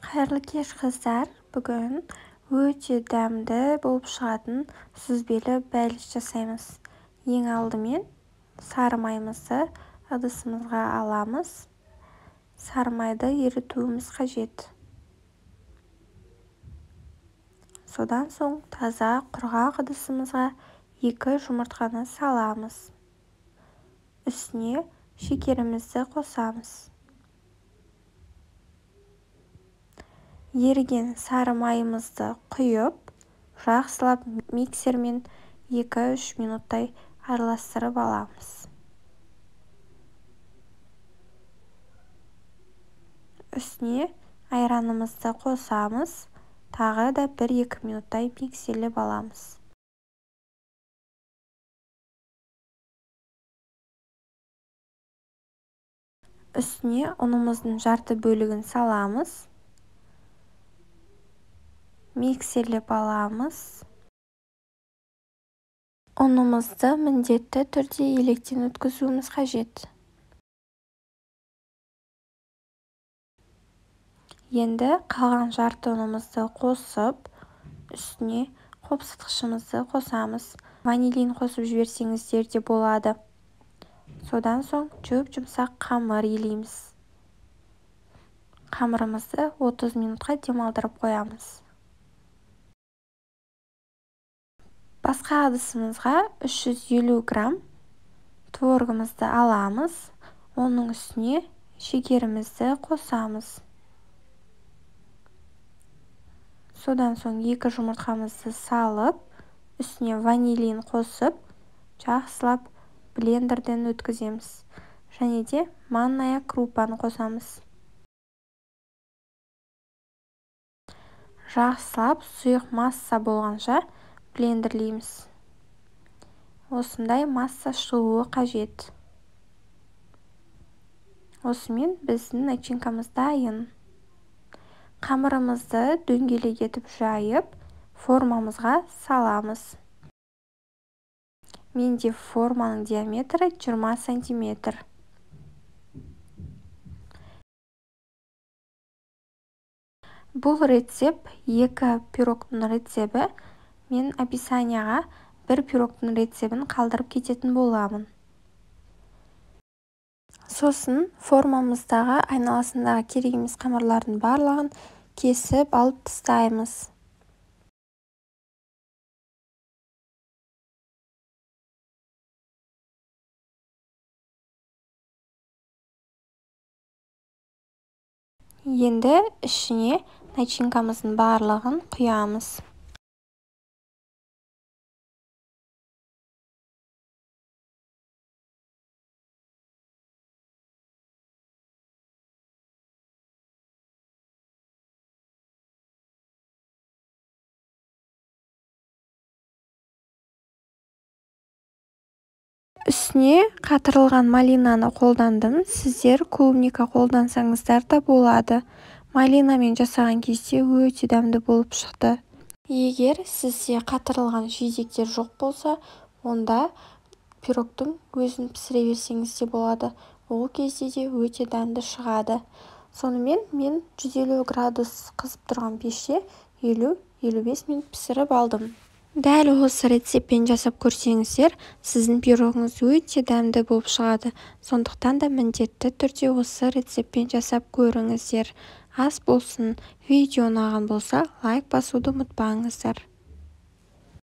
Қайырлы кеш, қыздар! Бүгін өте дәмді болып шығатын сүзбелі бәліш жасаймыз. Ең алдымен сары майымызды ыдысымызға аламыз. Сары майды ерітуіміз қажет. Содан соң таза құрғақ ыдысымызға 2 жұмыртқаны саламыз. Үстіне шекерімізді қосамыз. Еріген сары майымызды құйып, жақсылап миксермен 2-3 минуттай араластырып аламыз. Үстіне айранымызды қосамыз, тағы да 1-2 минуттай миксерлеп аламыз. Үстіне ұнымыздың жарты бөлігін саламыз. Миксерлеп аламыз. Ұнымызды міндетті түрде електен өткізуіміз қажет. Енді қалған жарты ұнымызды қосып, үстіне қопсытқышымызды қосамыз. Ванилин қосып жіберсеңіздер де болады. Содан соң жұп-жұмсақ қамыр илейміз. Қамырымызды 30 минутқа демалдырып қоямыз. Басқа ыдысымызға 350 грамм творогымызды аламыз. Оның үстіне шекерімізді қосамыз. Содан соң 2 жұмыртқамызды салып, үстіне ванилин қосып, жақсылап блендерден өткіземіз. Және де манная крупаны қосамыз. Жақсылап сұйық масса болғанша блендерлейміз. Осындай масса шығуы қажет. Осымен біздің начинкамыз дайын. Қамырымызды дөңгелек етіп жайып, формамызға саламыз. Менде форманың диаметрі 20 сантиметр. Бұл рецепт 2 пирогтың рецепті. Мен описанияға бір пирогтың рецептін қалдырып кететін боламын. Сосын формамыздағы айналасындағы керек емес қамырлардың барлығын кесіп алып тастаймыз. Енді ішіне начинкамыздың барлығын құямыз. Үстіне қатырылған малинаны қолдандым. Сіздер клубника қолдансаңыздар да болады. Малинамен жасаған кезде өте дәмді болып шықты. Егер сізде қатырылған жидектер жоқ болса, онда пирогтың өзін пісіре берсеңіз де болады. Ол кезде де өте дәмді шығады. Сонымен мен 150 градус қызып тұрған пеште 50-55 минут пісіріп алдым. Дәл осы рецептпен жасап көрсеңіздер, сіздің пирогыңыз өте дәмді болып шығады. Сондықтан да міндетті түрде осы рецептпен жасап көріңіздер. Ас болсын. Видео ұнаған болса, лайк басуды ұмытпаңыздар.